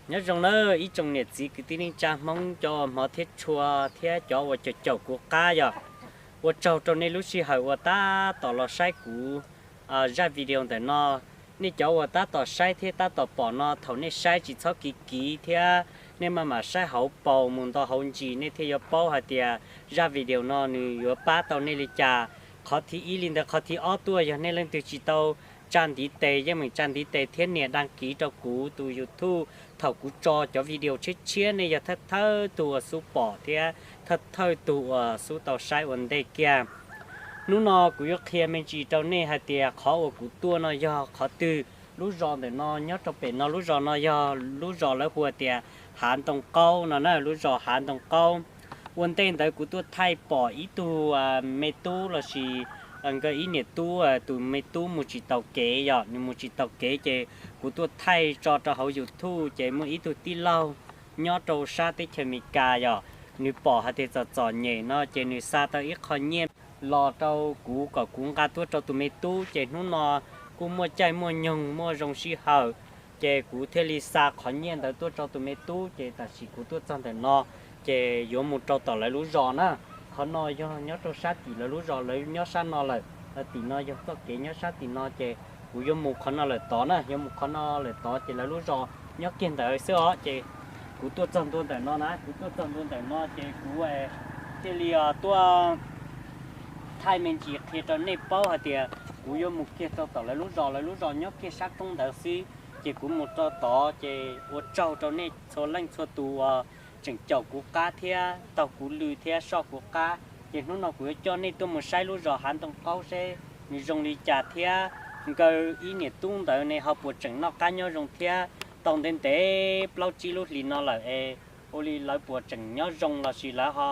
Nyob zoo nawb ib tsoom niam txiv kwv tij neej tsa Hmoob cov uas hmov thiab tshua thiab cov uas caum caum kuv qab yom. Ua tsaug rau nej lub sij hawm uas tab tom los saib kuv zaj video ntawm no. Nej cov uas tab tom saib thiab tab tom pom no, thaum nej saib tsis txhob kiv kiv thiab nej maj mam saib hauv paus mus nto hauv ntsis, nej thiaj yuav paub hais tias zaj video no nws yuav pab tau nej li cas. Qhov thib ib li ntawd, qhov thib ob tuaj yog nej leej twg tsis tau tsa ntiv tes, yeej meem tsa ntiv tes thiab nias đăng ký rau kuv tus YouTube. Thaum kuv tso cov video tshiab tshiab, nej yog thawj thawj tug uas xub pom thiab thawj thawj tug uas xub tau saib ua ntej kiag. Hnub no kuv yuav qhia me ntsis rau nej hais tias qhov uas kuv tuaj no yog qhov twg. Lub zos ntawm no nyob rau pem no, lub zos no yog lub zos lawv hu tias Hav Ntoo Qaub no na, lub zos Hav Ntoo Qaub. Ua ntej ntawd kuv tuaj thaij pom ib tug me tub lossis nkawd ib niam tub, tus me tub mus tsis taus kev yom, nws mus tsis taus kev ces kuv tuaj thaij tso rau hauv YouTube ces muaj ib tug tij laug nyob rau sab teb chaws Amelikas yom, nws pom hais tias txom txom nyem no ces nws xa tau ib qho nyiaj los rau kuv kom kuv nqa tuaj rau tus me tub, ces hnub no kuj muaj caij muaj nyoog muaj zoo sij hawm, ces kuv thiaj li xa qhov nyiaj ntawd tuaj rau tus me tub, ces tam sim kuv tuaj txog ntawm no ces yuav mus rau tom lawv lub zos na. Qhov no yog nyob rau sab tim lawv lub zos, lawv nyob sab no lawm, tim no yog txoj kev nyob sab tim no ces kuv yuav mus qhov no lawm tod na, yuav mus qhov no lawm tod ces lawv lub zos nyob kiag ntawd xwb os. Ces kuv tuaj txog ntua ntawm no na, kuv tuaj txog ntua ntawm no ces kuv thiaj li tuaj thaij me ntsis qhia rau nej paub hais tias kuv yuav mus kiag rau tom lawv lub zos, lawv lub zos nyob kiag sab roob ntawd xwb. Ces kuv mus rau tod ces ua tsaug rau nej txhua leej txhua tus uas tseem caum kuv qab thiab taug kuv lw thiab soj kuv qab. Ces hnub no kuv yuav coj nej tuaj mus saib lub zos Hav Ntoo Qaub seb nws zoo li cas thiab nkawd ib niam tub ntawd ne ho puas tseem noj qab nyob zoo thiab. Tau ntev ntev plaub tsib lub hlis no lawm es ua li lawv puas tseem nyob zoo lossis lawv ho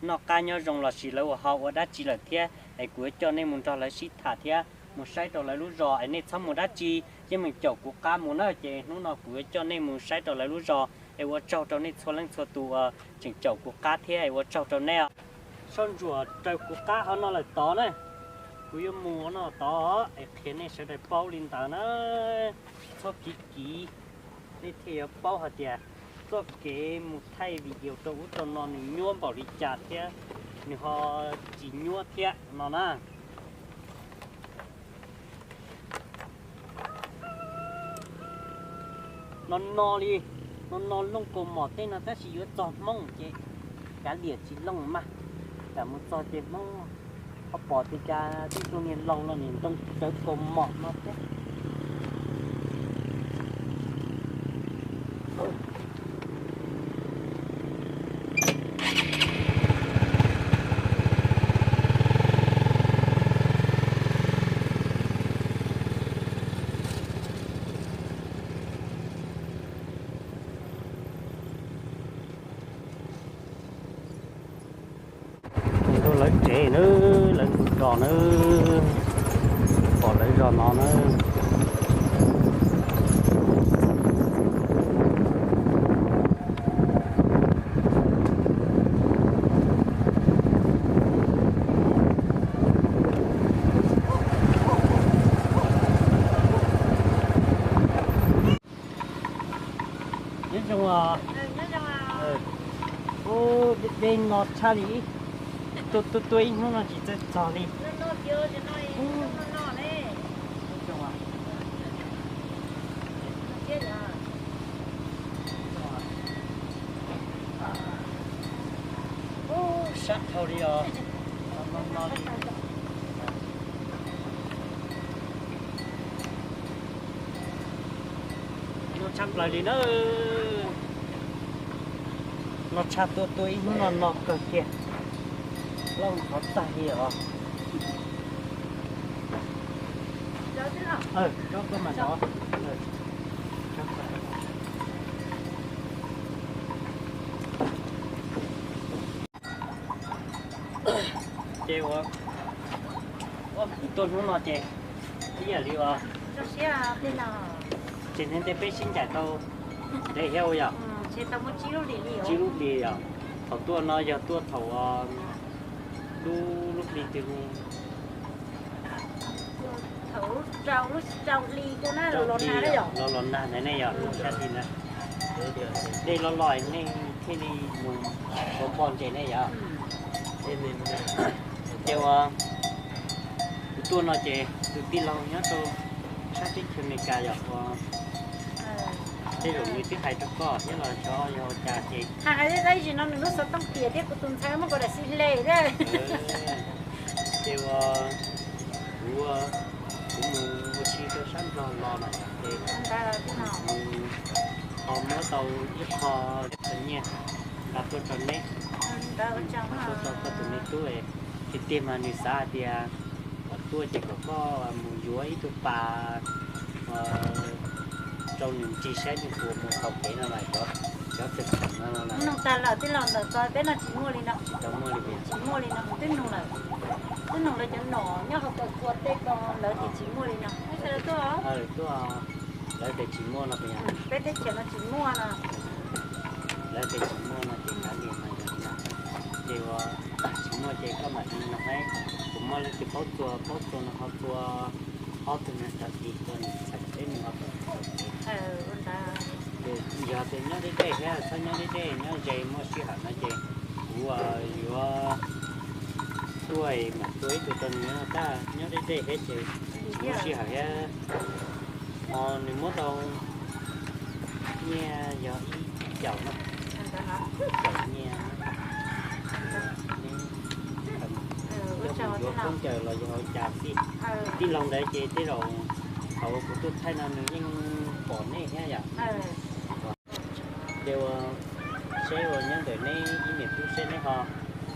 noj qab nyob zoo lossis lawv ua ho ua dab tsi lawm thiab es kuv yuav coj nej mus nrog lawv sib tham thiab mus saib rau lawv lub zos es nej txhob mus dab tsi, yeej meem caum kuv qab mus na. Ces hnub no kuv yuav coj nej mus saib rau lawv lub zos es ua tsaug rau nej txhua leej txhua tus uas tseem caum kuv qab thiab es ua tsaug rau nej os. Soj ntsuam raws kuv qab hov no lawm tod na, kuv yuav mus no tod es qhia nej sawv daws paub li ntawd na. Txhob kiv kiv, nej thiaj yuav paub hais tias txoj kev mus thaij video rau ub rau no nws nyuaj npaum li cas thiab nws ho tsis nyuaj thiab no na. No no li, no no looj kaus mom tej no tab sis yuav txog Hmoob ces kav liam tsis looj mas, kam mus txog ces Hmoob ho pom tias cas tej tug niag laus los nim ntoo rawv kaus mom no thiab. Tus lawv tsev nawb, lawv tus zos nawb, pom lawv zos no nawb. Nyob zoo os. Ub, dej no tshaj li, tuaj tuaj ib hnub no tsis txawj txog li. Ub, sab dhau li os. No tshaj plaws li na. No tshaj tuaj tuaj ib hnub no no kawg kiag. Loj qhov tag li os. Ces ua, ua kuv tuaj hnub no ces ib yam li uas tsis ntev ntev peb sib ncaim tau ntev thiab yom. Tsib lub hlis yom. Thaum tuaj no yog tuaj thaum lub, lub hli twg, rau hli los los nag ntawd ne yom, sab hli ntawd. Dej loj loj nej thiaj li mus npog ntses ne yom. Ces ua kuv tuaj no ces tus tij laug nyob rau sab teb chaws Amelikas yom, ua tej zaum nws twb hais rau koj thiab los xyov yog ua cas ces hais hais dab tsi no nws lub xov tooj tias thiab kuv tus ntxhais muab koj daim xib hle thiab. Ces ua kuv, kuv mus ua si rau sab Nplog los lawm ces mus ho muab tau ib qho nyiaj nqa tuaj rau neb, nqa tuaj rau koj tus me tub. Tiag tiag mas nws xav hais tias kom tuaj ces kom koj mus yuav ib tug pas rau nws ntsis saib nws puas mus taus kev no mas cov, cov txawm tseem no no. Nug tag lawm tij laug ntawm ko peb no tsis muaj li no. Tsis tau muaj li, tsis muaj li no, twb nug lawm, twb nug lawv cov nom nyob hauv paus kua tej ko lawv tias tsis muaj li no. Tuaj, lawv tias tsis muaj no, peb teb chaws no tsis muaj no. Lawv tias tsis muaj no ces kav liam mas yog li no. Ces ua tsis muaj ces koj mam li no, kuv muaj leej twg paub txua, paub txua no ho txua ob tug niag tag kis rau nws txhais teb nws ho tau txua kev. Ces yog tias nyob deb deb thiab txhob nyob deb deb, nyob ze muaj sij hawm no ces kuv yuav tuaj mam txua ib tug rau nws, tab nyob deb deb thiab ces tsis muaj sij hawm thiab. Ho nws muab tau nyiaj yog ib caum no, ib caum nyiaj, neb yuav khaub ncaws los yog ua cas xij. Tij laug ntawd ces tej zaum thaum kuv tuaj thaij no nws yeej pom nej thiab yom. Ces ua seb ua nyob ntawm neb ib niam tub seb neb ho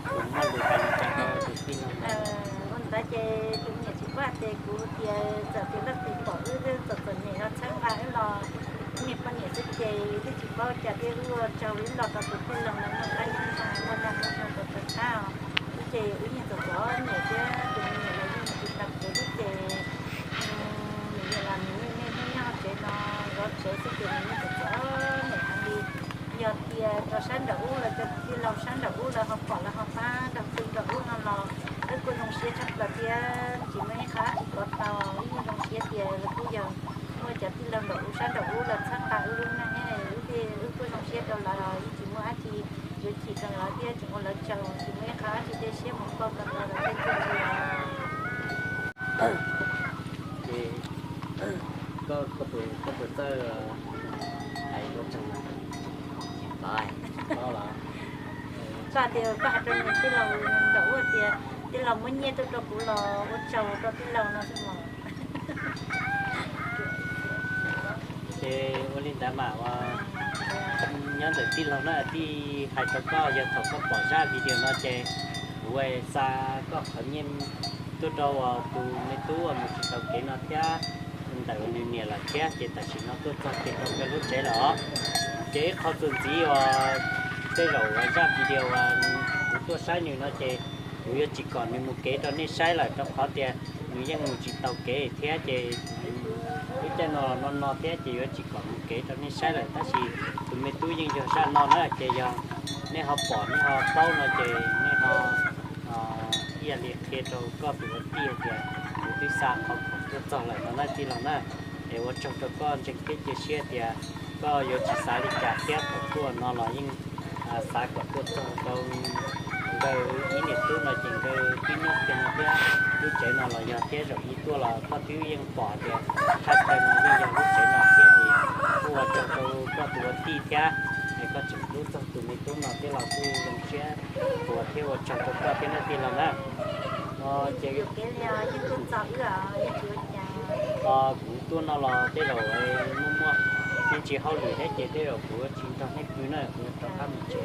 puas muaj lus hais li cas rau tus tij laug ntawd. Ua ntawd ces tus me nyuam tsis paub hais tias kuv tias txawm tias leej twg pom wb txom txom nyem los txhawb nqa wb los, wb niag poj niam xwb ces twb tsis paub cas thiab wb ua tsaug wb los rau tus tij laug ntawd muaj qab nyob zoo muaj noj muaj haus rau tau qab os. Wb ces wb yeej txom txom nyem thiab tus me nyuam los yeej tsis tau kev wb ces nws yog los nws niaj hnub nyob hauv tsev no zov tsev xwb ces nws yeej txom txom nyem heev li. Yog tias rau sab nraum ub lawv cov tij laug sab nraum ub lawv ho pom lawv ho pab nrog pw nraum ub no los wb kuj zoo siab tshaj plaws thiab tsis muaj ib qho dab tsi kov tau. Wb yeej zoo siab tias lawv kuj yog muaj cov tij laug nraum ub sab nraum ub lawv txhawb nqa wb lub neej thiab wb kuj zoo siab rau lawv los yeej tsis muaj dab tsi yuav chim rau lawv thiab tseem ua lawv tsaug, tsis muaj ib qho dab tsi tej siab mus pauj rau lawv tej txuj ci. Ces koj, koj puas txawj hais ua tsaug? Tsis paub los. Koj tias koj hais rau niam tij laug nraum ub tias tij laug muab nyiaj tuaj rau kuv los ua tsaug rau tij laug no xwb mas. Ces ua li ntawd mas ua nyob ntawm tij laug na, tij hais rau koj yog thaum koj pom zaj video no ces kuv xa koj qhov nyiaj tuaj rau tus me tub uas mus tsis tau kev no thiab ntawm nws niam lawm thiab ces tam sim no tuaj txog kiag rau nkawd lub tsev lawm os. Ces ib qho txuas ntxiv uas tej zaum zaj video uas kuv tuaj saib nws no ces kuv yuav tsis kom nws mus kev rau nej saib lawm rau qhov tias nws yeej mus tsis tau kev thiab ces lub caij no no no thiab ces yuav tsis kom mus kev rau nej saib lawm tab sis tus me tub yeej yog zaj no na ces yog nej ho pom nej ho paub no ces nej ho ib yam li qhia rau koj tus ua tij tias kuv twb xa qhov khoom tuaj txog lawm no na tij laug na. Es ua tsaug rau koj ntseeg thiab cia siab tias koj yuav tsis xav li cas thiab thaum tuaj no los yeej xav kom tuaj txog rau nkawd ib niam tub no ces nkawd twb nyob kiag no thiab lub tsev no los yog thiab zaum ib tuaj los koj twb yeej pom tias thaj chaw no yeej yog lub tsev no thiab es kuj ua tsaug rau koj tus ua tij thiab es koj tseem hlub txog tus me tub no thiab los kuj zoo siab ua thiab ua tsaug rau koj thiab na tij laug na. Ces kuv tuaj no los tej zaum muaj muaj yeej tsis hauj lwm thiab ces tej zaum kuv tsis nrog nej pw na kuv rov qab mus tsev.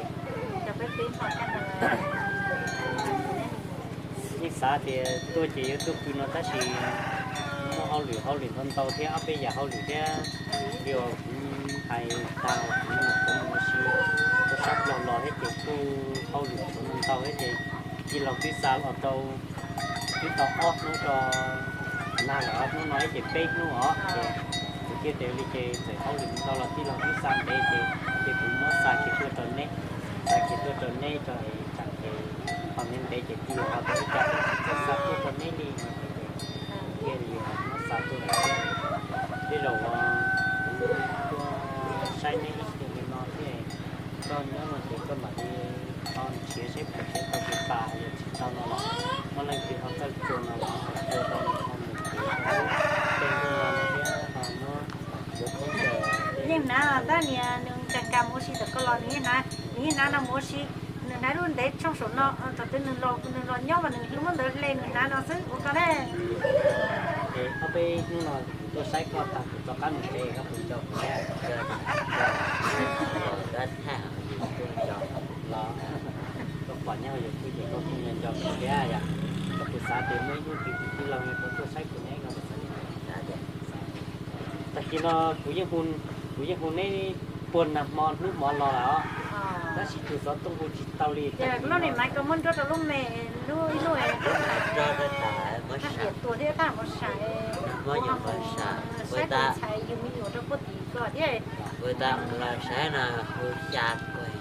Yeej xav tias tuaj ces yuav tuaj pw no tab sis muaj hauj lwm hauj lwm ntau ntau thiab ob peb yam hauj lwm thiab li uas kuv hais tag kuv mus ua si rau sab Nplog los thiab ces kuj hauj lwm ntau ntau thiab ces tij laug twb xa los rau twb tau ob hnub rau nag lawm ob hnub no ib ces peb hnub os ces kuv thiaj tias li ces txawm hauj lwm ntau los tij laug twb xa ntev ces ces kuv muab xa kiag tuaj rau neb, xa kiag tuaj rau neb tso es tsam ces ho ntev ntev ces tij laug ho tau ib cab txawm xa tuaj rau neb li no ces thiaj li muab xa tuaj lawm thiab. Tej zaum kuv tuaj saib neb ib sim li Nyob no ces koj mam li ho nrhiav seb puas nrhiav tau tus pas, yog tsis tau no los muaj leej twg ho txawj txua no los ho txua rau nws ho mus kuv rau lub tej ntuj no thiab ho muab yuav khaub ncaws. Yeej hnav tab niag nws nkas nkas mus ua si tom koj los nws yeej hnav, nws yeej hnav no mus ua si. Nws hnav lub ntev tshooj saum no, thaum twg nws los nyob mas nws muab ntawd hle nws hnav no xwb ua koj ne. Es ob peb hnub no kuv tuaj saib koj tag kuv rov qab mus tsev koj puas nco kuv thiab? Los koj pom nyob hauv YouTube ces koj kuj nco nco kuv thiab yom? Koj puas xav tias muaj ib hnub twg kuv tij laug nws tau tuaj saib kuv ne koj puas xav li? Tag kis no kuv yeej hu, kuv yeej hu neb puag nag hmo hnub hmo los lawm os, tab sis tus xov tooj hu tsis tau li. Ces lub nim no koj muab nruab rau lub me, lub ib lub, tab sis tuag thiab tab sis mus saib, saib tus ntxhais yug me nyuam rau puag tim koj thiab. Ua tas los saib no hu xya kuj.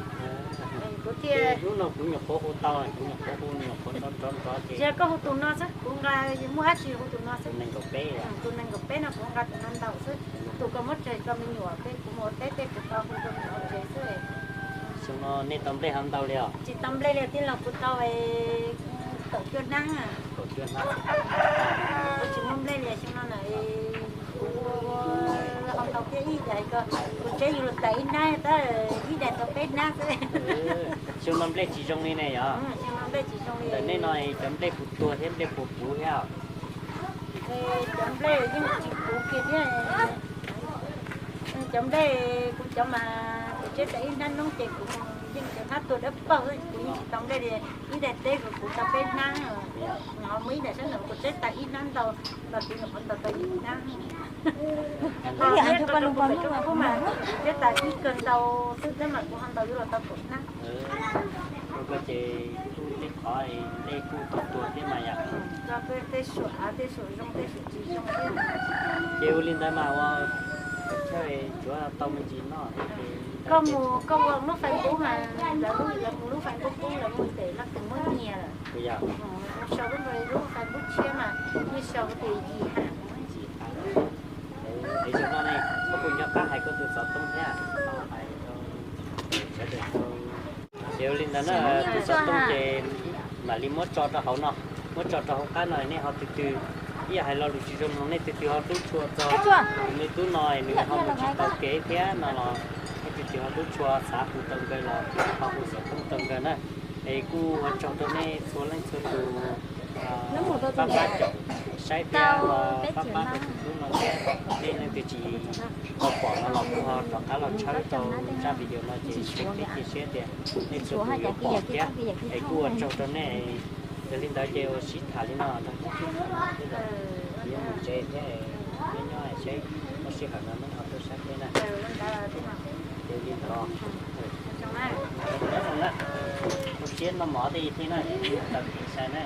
Kuv thiaj, hnub no kuv nyuam qhuav hu tau, kuv nyuam qhuav hu nyuam qhuav nrov nrov nrov ces. Yog koj hu tus no xwb, kuv nqa, muaj dab tsi hu tus no xwb. Tus nees nkaum peb, tus nees nkaum peb no kuv nqa tus no ntau xwb. Tus koj muab tseg koj me nyuam tej kuv mus ua teb tej kuv tau hu rau me nyuam tsev xwb. Xyoo no nej tau nplej ho ntau li os? Tsis tau nplej li tij laug, kuv tau kaum cuaj hnab. Kaum cuaj hnab. Kuv tsis muaj nplej li xyoo no na. Kuv ho ntau thiab ib daim ko, kuv tsev yug los tas ib hnab tab ib daim tau peb hnab xwb. Xyoo no nplej tsis zoo li ne yom? Xyoo no nplej tsis zoo li. Ntawm nej no cov nplej puas tuag thiab nplej puas puv thiab? Cov nplej yeej tsis puv kiag thiab. Cov nplej kuv cov mas kuv tsev tas ib hnab noob ces kuv yeej cov hnab tuag dawb paug xwb, kuv yeej tsis tau nplej li. Ib daim teb kuv tau peb hnab, ho muaj ib daim sab nraud kuv tsev tas ib hnab ntau, los kuv nyuam qhuav ntaus tau yim hnab. Kuv mas tsev tas ib kawg ntau xwb thiab mas kuv ho ntaus yuav los tau kaum hnab. Ua koj ces kuj tej qhov nplej kuj tuag tuag thiab mas yom. Tej suam av tej suam zoo tej suam tsis zoo thiab. Ces ua li ntawd mas ua chaw tsuav tau me ntsis noj thiab ces koj mus koj ua lub Facebook mas lawv lub, lawv mus lub Facebook pub lawv mus ntes lawv tus muab nyiag lawm. Puas yog? Sau lub, lub Facebook tshiab mas yeej sau tias Yim Ham. Yim Ham. Es zoo no ne, koj puas nco qab hais koj tus xov tooj thiab? Ces ua li ntawd na, tus xov tooj ces mam li muab tso rau hauv no, muab tso rau hauv qab no nej ho tus twg ib yam hais lo lus tsis zoo mloog nej tus twg ho hlub tshua txog tus me tub no nws ho mus tsis tau kev thiab no los nej tus twg ho hlub tshua xav hu tau nkawd los ho hu xov tooj tau nkawd na. Es kuj ua tsaug rau nej txhua leej txhua tus pab pab caum saib thiab pab pab rau tus tub no thiab. Tej leej twg tsis tau pom no los kuj ho rov qab los tshawb rau zaj video no ces cia siab tias nej txhua tus yuav pom thiab. Es kuj ua tsaug rau nej. Yog li ntawd ces ua sib tham li no rau hnub tshiab no thiab, yuav mus tsev thiab, nyob nyob seb muaj sij hawm no nej ho tuaj saib thiab na. Ces li ntawd, ua siab noj mov tej thiab na, tau kev sai na.